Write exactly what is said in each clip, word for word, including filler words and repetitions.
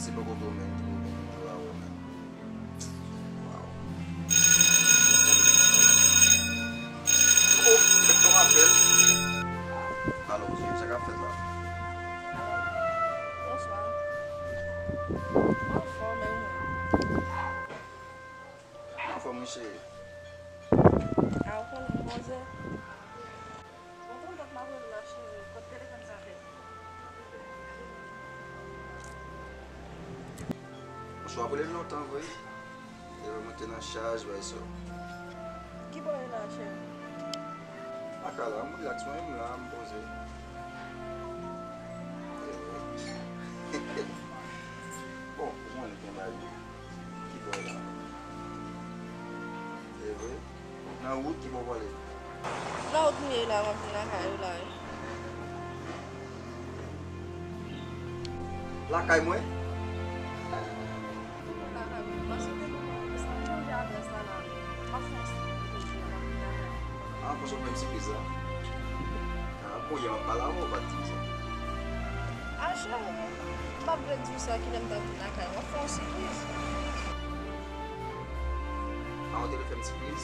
Se poko tou menm ki pou vin jwe a ou menm. Waw. Oh, yon apèl. Alo, sa k ap fèt la? Alo, bonswa. Anfòm, e ou menm? Anfòm, wi, cheri. A, ou konnen m poze. Bon, kontan m ap rele w la, cheri. Kot telefòn sa fè? Monchè, w ap rele m lontan vre. Telefòn mwen te nan chaj, bay so. Ki bò w ye la, cheri? Lakay la, m rilaks, mwen, m la, m poze. Bon, ou konnen gen bagay. Ki bò la? E vre? Nan wout ki bò w prale? Nan wout m ye la, m ap vin lakay ou la, wi. Lakay mwen? Lakay ou. Paske te gen yon sa m chanje adrès la la. M ap fè yon sipriz pou jodi a, m ap vin lakay ou. Ah, fò w fè m sipriz la. Ah, bon, yè m ap pale avè w, ou pa t di m sa. Ah, cheri, m pa t vle di w sa, kilè m t ap vin lakay ou. M ap fè yon sipriz. Ah, ou te vle fè m sipriz?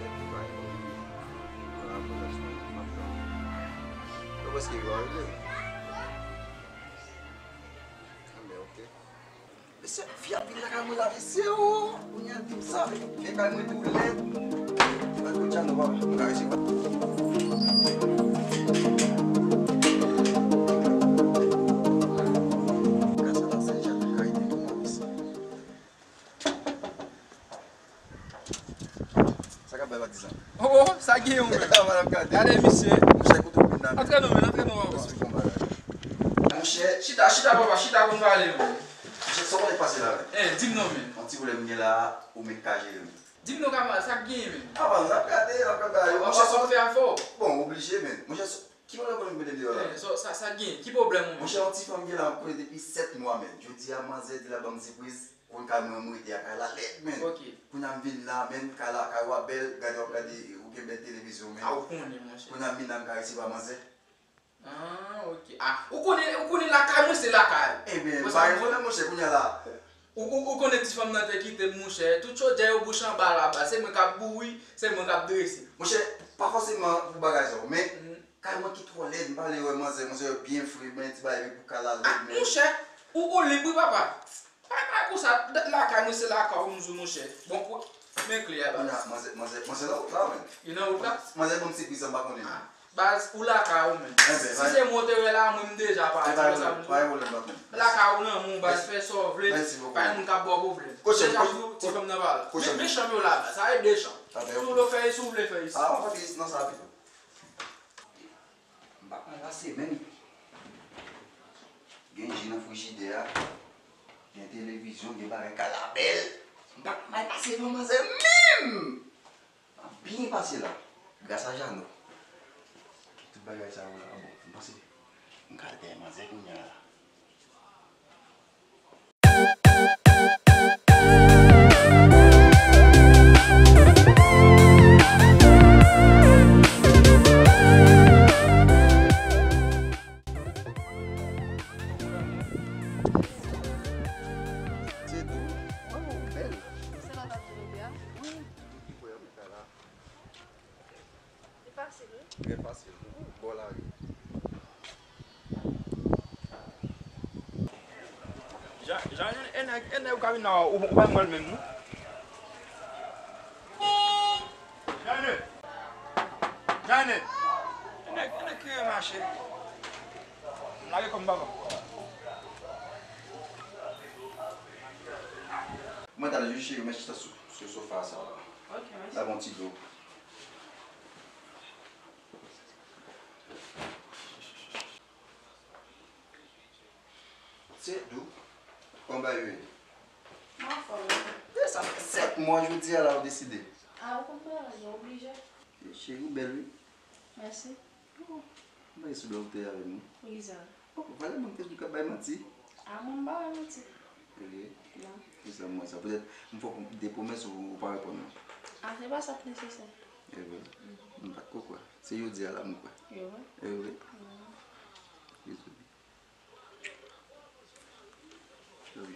Epi, bay, bon. Bon, apre la, m ap tann. Yo, paske yo rive. Anben, ok. Mesye, fi ap vin lakay mwen la, mesye, o! Kounye a di m sa, vye kay mwen tou lèd. Mwen kounye a nou pa, nou ka resevwa. Gras a la Sen Jak, kay te tou mawis. Sa k ap bay patizan? Oh, oh, sa gen yon menm. Sa w ap gade? Gade misye. Monchè, kote w vin la menm? Antre non, men, antre non, papa. Mèsi pou bagay. Monchè, chita, chita, papa, chita pou n pale, men. Monchè, sa w konnen k pase la menm? Eh, di m non, men. Yon ti pwoblèm m gen la, ou menm k ka jere, men. Di m non, kamarad, sa k genyen, men? Apa, n ap gade, n ap gade. Monchè, sa w fè a fò? Bon, oblije, men. Monchè, ki pwoblèm w konnen m mete m deyò la? Eh, sa, sa, sa k genyen? Ki pwoblèm ou, men? Monchè, yon ti fanm m gen la, m konnen depi sèt mwa, men. Jodi a, manzè di l ap ban m sipriz. Konn kay mwen, m rete a kay la lèd, men. Ok. Kounye a m vin la, men, kay la, kay ou a bèl, gade w ap gade, ou gen bèl televizyon, men. Ah, ou konnen, monchè. Kounye a m vin la, m ka resevwa manzè. Ah, ok. Ah, ou konnen, ou konnen lakay mwen, se lakay ou. Ebyen, m pa gen pwoblèm, monchè, kounye a la. Ou, ou, ou konnen ti fanm nan te kite m, monchè. Tout chodyè yo bouch anba laba. Se mwen k ap bouri, se mwen k ap drese. Monchè, pa fòseman pou bagay sa yo, men kay mwen ki twò lèd, m pa vle wè manzè, manzè yo byen fre, men ti bagay pou kay la lèd, men. Ah, monchè, ou, ou lib, wi, papa. Pa, pa konsa, lakay mwen se lakay ou, m di w, monchè. Bon, kou, men kle a, baz. Kounye a, manzè, manzè, manzè nan wout la, menm. Li nan wout la? Manzè ban m sipriz, m pa konnen. Ah, baz, ou lakay ou, menm. Si se mwen w te wè la, mwen, m deja pati, wè sa m di w. Lakay ou nan men w, baz, fè sa w vle, pa gen moun k ap ba w pwoblèm. Deja m di w, ti fanm nan pa la. Men, men chanm yo la, baz, sa e de chanm. Si w vle w fè isi, ou vle fè isi. Ah, w ap fè isi nan sa pito. M pa konn pase menm. Gen ji nan frijidè a, gen televizyon, gen bagay, kay la bèl. M pa konn pase devan manzè menm. M ap byen pase la, gras a Jano. Tout bagay sa yo la, bon, m panse m ka al dèyè manzè kounye a la. Se dou. Waw, bèl. Se la w t ap di nou te a? Wi. Li fasil, wi. Trè fasil, wi. Bò lari. Jan, Jan, e nèg, e nèg ou ka vin la, ou, ou pa wè l menm, non? Jane! Jane! E nèg, e nèg ki remache. M lage kò m, papa. Mwen t al jis cheri, men chita sou, sou sofa sa la. Ok, mèsi. Ba m yon ti dlo. Se dou. Kòman bagay yo ye? M anfòm, wi. E, sa fè sèt mwa jodi a la ou deside. A, ou konprann, mwen oblije. E, cheri, ou bèl, wi. Mèsi. Oh, m pa gen sou dlo ou te avè m, wi. Poukisa? Oh, valè moun Facebook ap bay manti. A, mwen m pa bay manti. Vre? Non. Poukisa m wè sa? Petèt m fè w de pwomès ou, ou pa reponn mwen. A, se pa sa k nesesè. E vre? M pa t ko kwè. Se jodi a la m kwè. E vre? E vre? Bizou.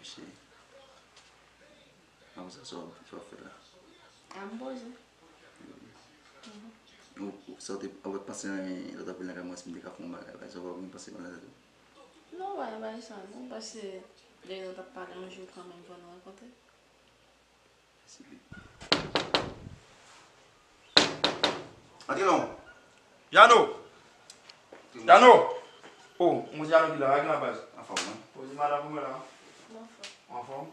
Mesye. Apre sa, sa w ap, sa w ap fè la? A, m poze. Ou, ou, sa w te, ou pa t panse lè w t ap vin lakay mwen si m te ka fè yon bagay, bagay sa w pa t panse mal nan tèt ou? Non, bagay, bagay sa, non, paske lè nou t ap pale yon jou kanmenm fò nou rankontre. Antre non. Jano! Jano! Oh, mwen se Jano ki la, ki la baz? Anfòm, wi. Poze madanm pou mwen la. Anfòm. Anfòm?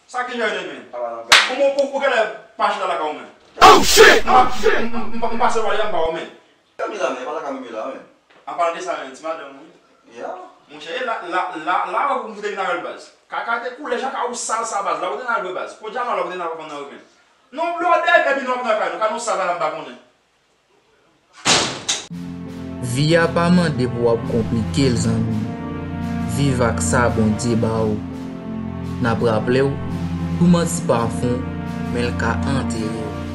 Sa ki jere men? Papa nan baz. Kòman ou, ou genlè pa chita lakay ou men? Oh shit! M pa, m, m, m, m pase wè a, m pa wè men. Kami la men, pa ta kami la men. An palan de sa men, ti madanm wi. Ya. Monchè, e la, la, la, la wè pou m fout vin avè l baz. Kaka te koule, jan ka ou sal sa baz, la ou te nan vre baz. Ko djaman la ou te nan vre nan men. Non, blòdè, epi nou ap nan kay nou, ka nou sal la m pa konnen. Vi a pa mande pou w ap konplike l zanmi m. Viv ak sa Bondye ba w. N ap raple w, tou manti pa fon, men l ka antere w.